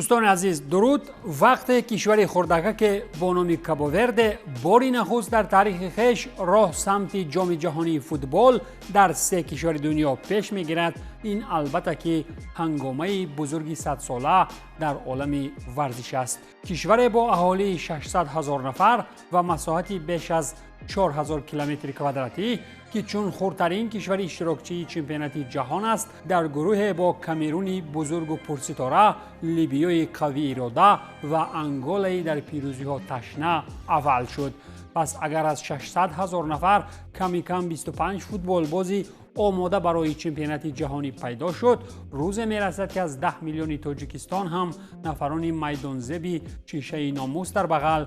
Дӯстони азиз, дуруд. Вақте кишвари хурдакаке бо номи Кабоверде бори нахуст дар таърихи хеш роҳ самти Ҷоми ҷаҳонии футбол дар се кишвари дунё пеш мегирад, ин албатта ки ҳангомаи бузурги садсола дар олами варзиш аст. Кишваре бо аҳолии 600 ҳазор нафар ва масоҳати беш аз 4000 километри квадратӣ, ки чун хурдтарин кишвари иштирокчии чемпионати ҷаҳон аст, дар гурӯҳе бо Камеруни бузургу пурситора, Либиёи қавии ирода ва Анголаи дар пирӯзиҳо ташна аввал шуд. Пас агар аз 600 ҳазор нафар ками кам 25 футболбози омода барои чемпионати ҷаҳонӣ пайдо шуд, рӯзе мерасад, ки аз 10 миллиони Тоҷикистон ҳам нафарони майдонзеби чишаи номус дар бағал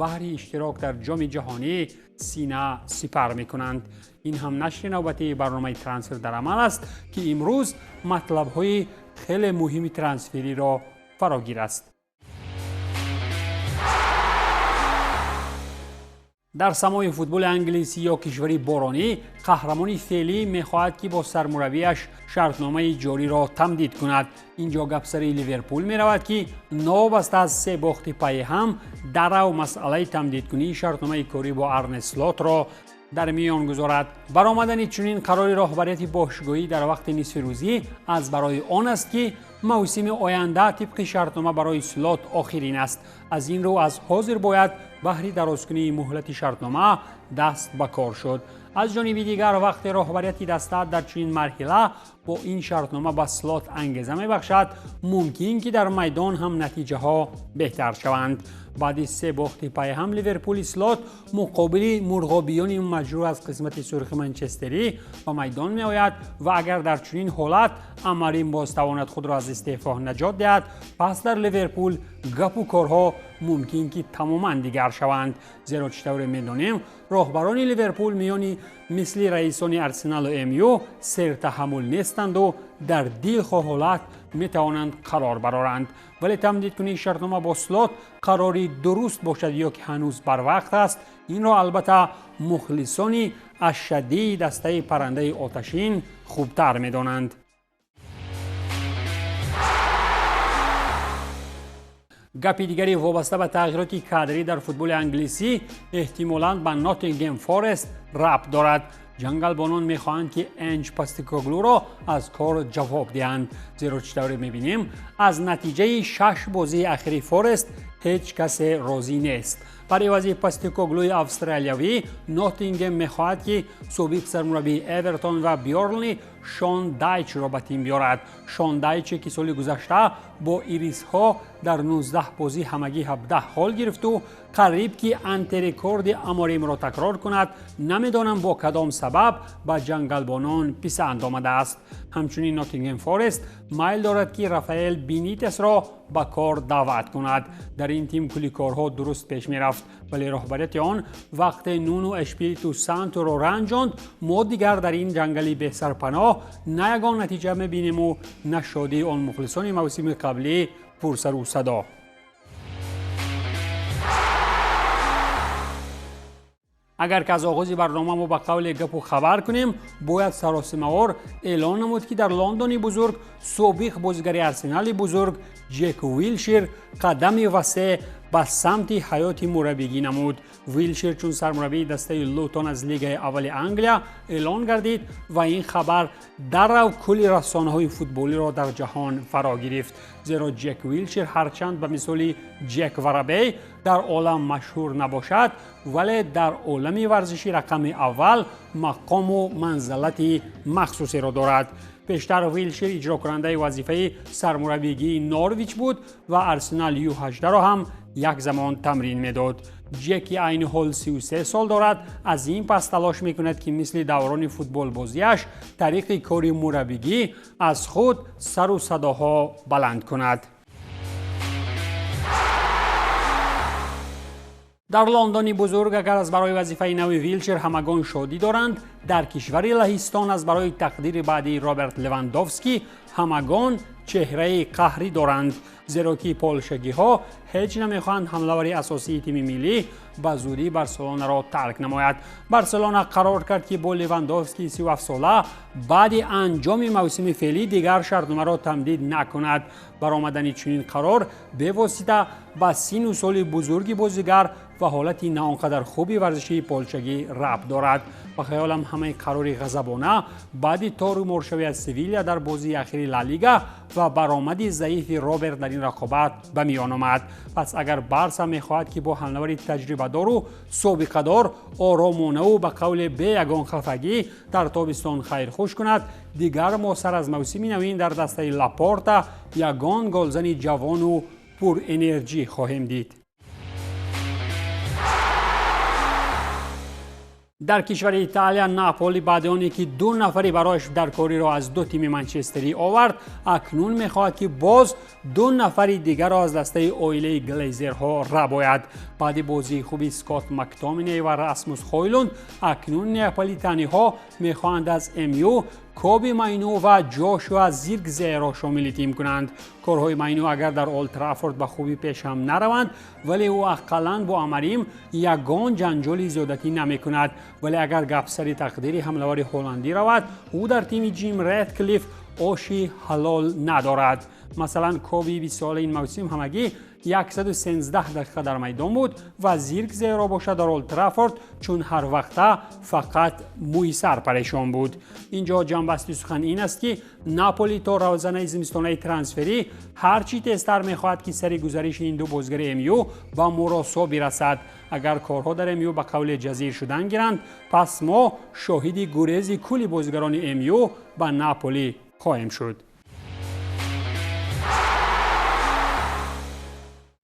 баҳри иштирок дар Ҷоми ҷаҳонӣ сина сипар мекунанд. Ин ҳам нашри навбатии барномаи «Трансфер дар амал» аст, ки имрӯз матлабҳои хеле муҳими трансфериро фарогир аст. Дар самои футболи англисӣ ё кишвари боронӣ, қаҳрамони феълӣ мехоҳад, ки бо сармураббиаш шартномаи ҷориро тамдид кунад. Ин ҷо гапсари Ливерпул меравад, ки новобаста аз се бохти пайи ҳам дарав масъалаи тамдидкунии шартномаи корӣ бо Арне Слотро дар миён гузорад. Баромадани чунин қарори роҳбарияти бошгоҳӣ дар вақти нисфирӯзӣ аз барои он аст, ки мавсими оянда тибқи шартнома барои Слот охирин аст. Аз ин рӯ аз ҳозир бояд баҳри дарозкунии муҳлати шартнома даст ба кор шуд. Аз ҷониби дигар, вақте роҳбарияти даста дар чунин марҳила бо ин шартнома ба Слот ангеза мебахшад, мумкин ки дар майдон ҳам натиҷаҳо беҳтар шаванд. Баъди се бохти пайҳам Ливерпули Слот муқобили мурғобиёни маҷрӯҳ аз қисмати сурхи манчестерӣ ба майдон меояд ва агар дар чунин ҳолат Амарим боз тавонад худро аз истеъфо наҷот диҳад, пас дар Ливерпул гапу корҳо мумкин ки тамоман дигар шаванд. Зеро чӣ тавре медонем, роҳбарони Ливерпул миёни мисли раисони Арсеналу МЮ сертаҳаммул нестанду дар дилхоҳ ҳолат метавонанд қарор бароранд. Вале тамдидкунии шартнома бо Слот қарори дуруст бошад ё ки ҳанӯз барвақт аст, инро албатта мухлисони ашаддии дастаи паррандаи оташин хубтар медонанд. Гапи дигари вобаста ба тағйироти кадрӣ дар футболи англисӣ эҳтимолан ба Ноттингем Форест рабт дорад. Ҷангалбонон мехоҳанд, ки Энҷ Пастикоглуро аз кор ҷавоб диҳанд, зеро чӣ тавре мебинем, аз натиҷаи шаш бозии ахири Форест ҳеҷ касе розӣ нест. Бар ивази Пастикоглуи австралиявӣ Ноттингем мехоҳад, ки собиқ сармураббии Эвертон ва Бёрнли Шон Дайчро ба тим биёрад. Шон Дайче, ки соли гузашта бо ирисҳо дар 19 бозӣ ҳамагӣ 17 хол гирифту қариб ки антирекорди Аморимро такрор кунад, намедонам бо кадом сабаб ба ҷангалбонон писанд омадааст. Ҳамчунин Ноттингем Форест майл дорад, ки Рафаэл Бенитесро ба кор даъват кунад. Дар ин тим кулли корҳо дуруст пеш мерафт, вале роҳбарияти он вақте Нуну Эшпириту Санторо ранҷонд, мо дигар дар ин ҷангали бесарпаноҳ на ягон натиҷа мебинему, на шодии он мухлисони мавсими қаблӣ пурсару садо. Агар ки аз оғози барнома мо ба қавле гапу хабар кунем, бояд саросимавор эълон намуд, ки дар Лондони бузург собиқ бозигари Арсенали бузург Ҷек Вилшир қадами васеъ ба самти ҳаёти мураббигӣ намуд. Вилшир чун сармураббии дастаи Лутон аз Лигаи аввали Англия эълон гардид ва ин хабар даррав кулли расонаҳои футболиро дар ҷаҳон фаро гирифт, зеро Ҷек Вилшир ҳарчанд ба мисоли Ҷек Варабей дар олам машҳур набошад, вале дар олами варзишӣ рақами аввал мақому манзалати махсусеро дорад. Пештар Вилшир иҷрокунандаи вазифаи сармураббигии Норвич буд ва Арсенал Ю18-ро ҳам як замон тамрин медод. Ҷеки айни ҳол 33 сол дорад, аз ин пас талош мекунад, ки мисли даврони футболбозиаш тариқи кори мураббигӣ аз худ сару садоҳо баланд кунад. Дар Лондони бузург агар аз барои вазифаи нави Вилшер ҳамагон шодӣ доранд, дар кишвари Лаҳистон аз барои тақдири баъдии Роберт Левандовский ҳамагон Чеҳраи қаҳрӣ доранд, зеро ки полшагиҳо ҳеҷ намехоҳанд ҳамлавари асосии тими миллӣ ба зудӣ Барселонаро тарк намояд. Барселона қарор кард, ки бо Левандовски 37-сола баъди анҷоми мавсими феълӣ дигар шартномаро тамдид накунад. Баромадани чунин қарор бевосита ба сину соли бузурги бозигар ва ҳолати на он қадар хуби варзишии полшагӣ рабт дорад. Ба хаёлам, ҳамаи қарори ғазабона баъди торуморшавӣ аз Севиля дар бозии ахири Ла Лига ва баромади заифи Роберт дар ин рақобат ба миён омад. Пас агар Барса мехоҳад, ки бо ҳамлавари таҷрибадору собиқадор оромонаву ба қавле бе ягон хафагӣ дар тобистон хайрхуш кунад, дигар мо сар аз мавсими навин дар дастаи Лапорта ягон голзани ҷавону пурэнерҷӣ хоҳем дид. Дар кишвари Италия Наполи баъди оне ки ду нафари барояш даркориро аз ду тими манчестерӣ овард, акнун мехоҳад, ки боз ду нафари дигарро аз дастаи оилаи Глейзерҳо рабояд. Баъди бозии хуби Скотт Мактоминей ва Расмус Хойлунд, акнун неаполитаниҳо мехоҳанд аз МЮ Коби Майну ва Ҷошуа Зиркзеро шомили тим кунанд. Корҳои Майну агар дар Олд Траффорд ба хубӣ пеш ҳам нараванд, вале ӯ ақаллан бо Амарим ягон ҷанҷоли зиёдатӣ намекунад. Вале агар гап сари тақдири ҳамлавари ҳолландӣ равад, ӯ дар тими Ҷим Редклифф оши ҳалол надорад. Масалан, Коби 20-сола ин мавсим ҳамагӣ 113 дақиқа дар майдон буд ва Зиркзеро бошад дар Олд Траффорд чун ҳар вақта фақат мӯи сар парешон буд. Инҷо ҷамъбасти сухан ин аст, ки Наполи то равзанаи зимистонаи трансферӣ ҳар чӣ тезтар мехоҳад, ки сари гузариши ин ду бозигари МЮ ба муросо бирасад. Агар корҳо дар МЮ ба қавле ҷазир шудан гиранд, пас мо шоҳиди гурези кулли бозигарони МЮ ба Наполи хоҳем шуд.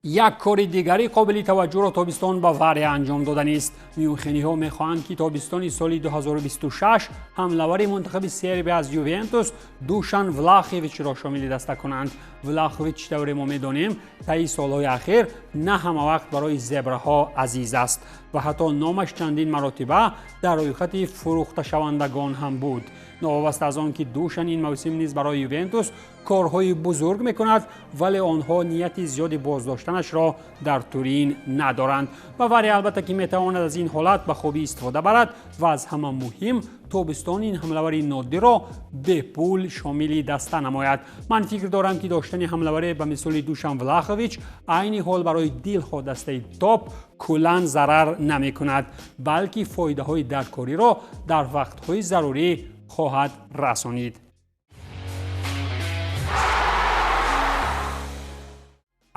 Як кори дигари қобили таваҷҷӯҳро тобистон Бавария анҷом доданист. Мюнхениҳо мехоҳанд, ки тобистони соли 2026 ҳамлавари мунтахаби Сербия аз Ювентус Душан Влаховичро шомили даста кунанд. Влахович, чӣ тавре мо медонем, таи солҳои ахир на ҳама вақт барои зебраҳо азиз аст ва ҳатто номаш чандин маротиба дар рӯйхати фурӯхташавандагон ҳам буд. Новобаста аз он ки Душан ин мавсим низ барои Ювентус корҳои бузург мекунад, вале онҳо нияти зиёди боздоштанашро дар Турин надоранд. Бавария албатта ки метавонад аз ин ҳолат ба хубӣ истифода барад ва аз ҳама муҳим тобистони ин ҳамлавари нодирро бепул шомили даста намояд. Ман фикр дорам, ки доштани ҳамлаваре ба мисоли Душан Влахович айни ҳол барои дилхоҳ дастаи топ куллан зарар намекунад, балки фоидаҳои даркориро дар вақтҳои зарурӣ хоҳад расонид.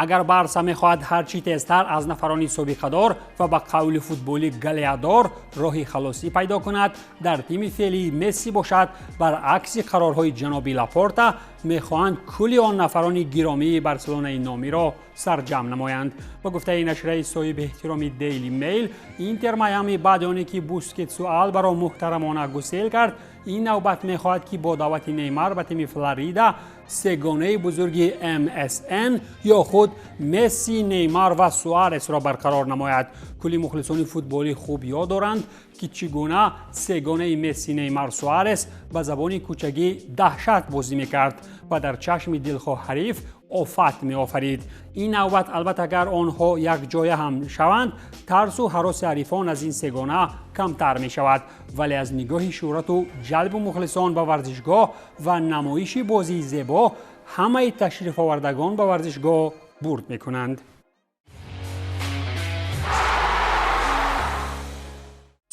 Агар Барса мехоҳад ҳар чӣ тезтар аз нафарони собиқадор ва ба қавли футболӣ галеадор роҳи халосӣ пайдо кунад, дар тими феълии Месси бошад, баръакси қарорҳои ҷаноби Лапорта мехоҳанд кулли он нафарони гиромии Барселонаи номиро сарҷамъ намоянд. Ба гуфтаи нашрияи соҳиби эҳтироми Дейли Мейл, Интер Майами баъди оне ки Бускетсу Албаро муҳтарамона гусел кард, ин навбат мехоҳад, ки бо даъвати Неймар ба тими Флорида сегонаи бузурги МСН ё худ Месси, Неймар ва Суаресро барқарор намояд. Кулли мухлисони футболӣ хуб ёд доранд, ки чӣ гуна сегонаи Месси, Неймар, Суарес ба забони кӯчагӣ даҳшат бозӣ мекард ва дар чашми дилхоҳ ҳариф офат меофарид. Ин навбат албатта агар онҳо якҷоя ҳам шаванд, тарсу ҳароси ҳарифон аз ин сегона камтар мешавад, вале аз нигоҳи шӯҳрату ҷалбу мухлисон ба варзишгоҳ ва намоиши бозии зебо ҳамаи ташрифовардагон ба варзишгоҳ бурд мекунанд.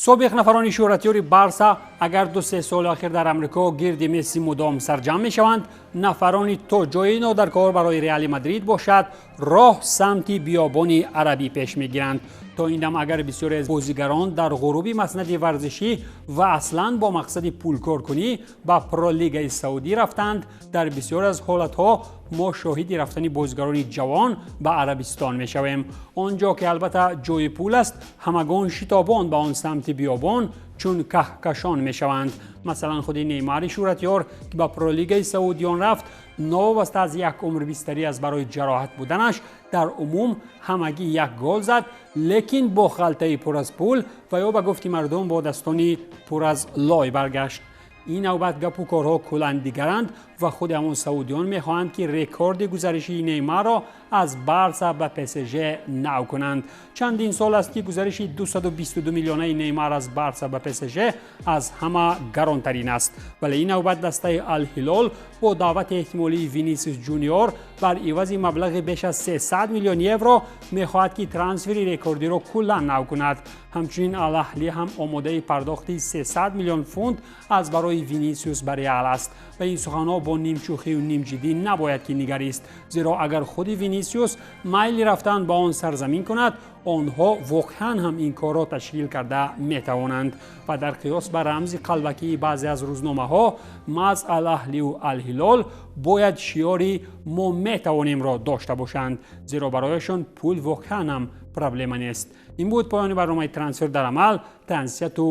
Собиқ нафарони шӯҳратёри Барса агар 2-3 соли охир дар Амрико гирди Месси мудом сарҷамъ мешаванд, нафарони то ҷои нодаркор барои Реали Мадрид бошад, роҳ самти биёбони арабӣ пеш мегиранд. То ин дам агар бисёре аз бозигарон дар ғуруби маснади варзишӣ ва аслан бо мақсади пулкоркунӣ ба Пролигаи Саудӣ рафтанд, дар бисёр аз ҳолатҳо мо шоҳиди рафтани бозигарони ҷавон ба Арабистон мешавем. Он ҷо ки албатта ҷои пул аст, ҳамагон шитобон ба он самти биёбон чун каҳкашон мешаванд. Масалан, худи Неймари шӯҳратёр, ки ба Пролигаи Саудиён рафт, новобаста аз як умр бистарӣ аз барои ҷароҳат буданаш, дар умум ҳамагӣ як гол зад, лекин бо халтаи пур аз пул ва ё ба гуфти мардум бо дастони пур аз лой баргашт. Ин навбат гапу корҳо куллан дигаранд ва худи ҳамон саудиён мехоҳанд, ки рекорди гузариши Неймарро аз Барса ба ПСЖ нав кунанд. Чандин сол аст, ки гузариши 222 миллионаи Неймар аз Барса ба ПСЖ аз ҳама гаронтарин аст. Вале ин навбат дастаи Алҳилол бо даъвати эҳтимолии Винисиус Ҷуниор бар ивази маблағи беш аз 300 миллион евро мехоҳад, ки трансфери рекордиро куллан нав кунад. Ҳамчунин Алаҳли ҳам омодаи пардохти 300 миллион фунт аз барои Винисиус ба Реал аст. Ва ин суханҳо бо нимшӯхию нимҷиддӣ набояд ки нигарист, зеро агар худи Винисиус майли рафтан ба он сарзамин кунад, онҳо воқеан ҳам ин корро ташкил карда метавонанд. Ва дар қиёс ба рамзи қалбакии баъзе аз рӯзномаҳо, маҳз Алаҳлию Алҳилол бояд шиёри «мо метавонемро» дошта бошанд, зеро барояшон пул воқеан ҳам проблема нест. Ин буд поёни барномаи «Трансфер дар амал». Тансияту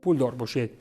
пулдор бошед.